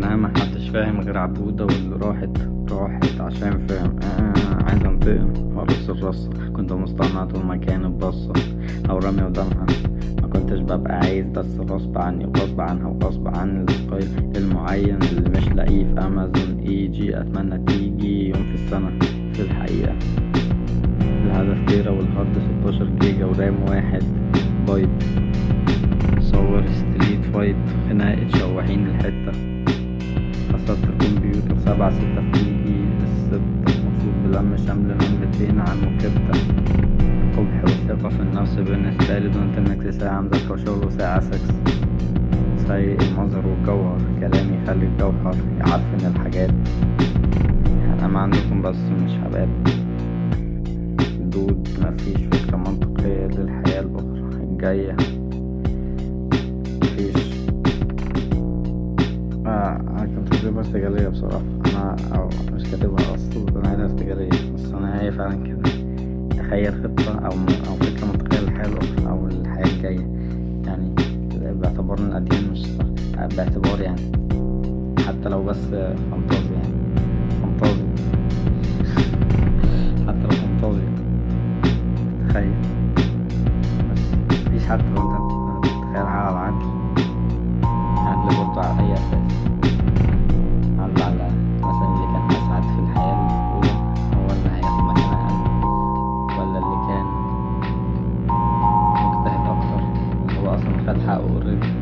معناها محدش فاهم غير عبودة، واللي راحت راحت عشان فاهم. عايز انتقم وارص الرصة، كنت مصطنع طول ما كانت بصة او رامية ودانها، ما كنتش ببقى عايز بس غصب عني وغصب عنها وغصب عن ال style المعين اللي مش لاقيه في امازون اي جي. اتمنى تيجي يوم في السنة. في الحقيقة الهدف تيرا وال hard 16 جيجا و RAM 1 بايت. صور street fight، خناقة شواحين الحتة، خسرت الكمبيوتر 7-6 في ايدي الستة، مبسوط بلم شمل نمرتين عن مكبتة. القبح والثقة في النفس بالنسبة لي don't mix، ساعة مذاكرة وشغل وساعة سكس. سيء المظهر والجوهر، كلامي يخلي الجوهر يعفن الحاجات. أنا عندكم بس مش حباب دود. مفيش فكرة منطقية للحياة الأخرى الجاية، مفيش. أنا كنت كاتبها ارتجالية بصراحة، أنا أو مش كاتبها أصلا، أنا عايزها ارتجالية بس أنا هي فعلا كده. تخيل خطة أو فكرة منطقية للحياة الأخرى أو الحياة الجاية، يعني باعتبار إن الأديان مش صح، باعتبار يعني حتى لو بس فانتازي، يعني فانتازي، حتى لو فانتازي تخيل، بس مفيش حتى لو انت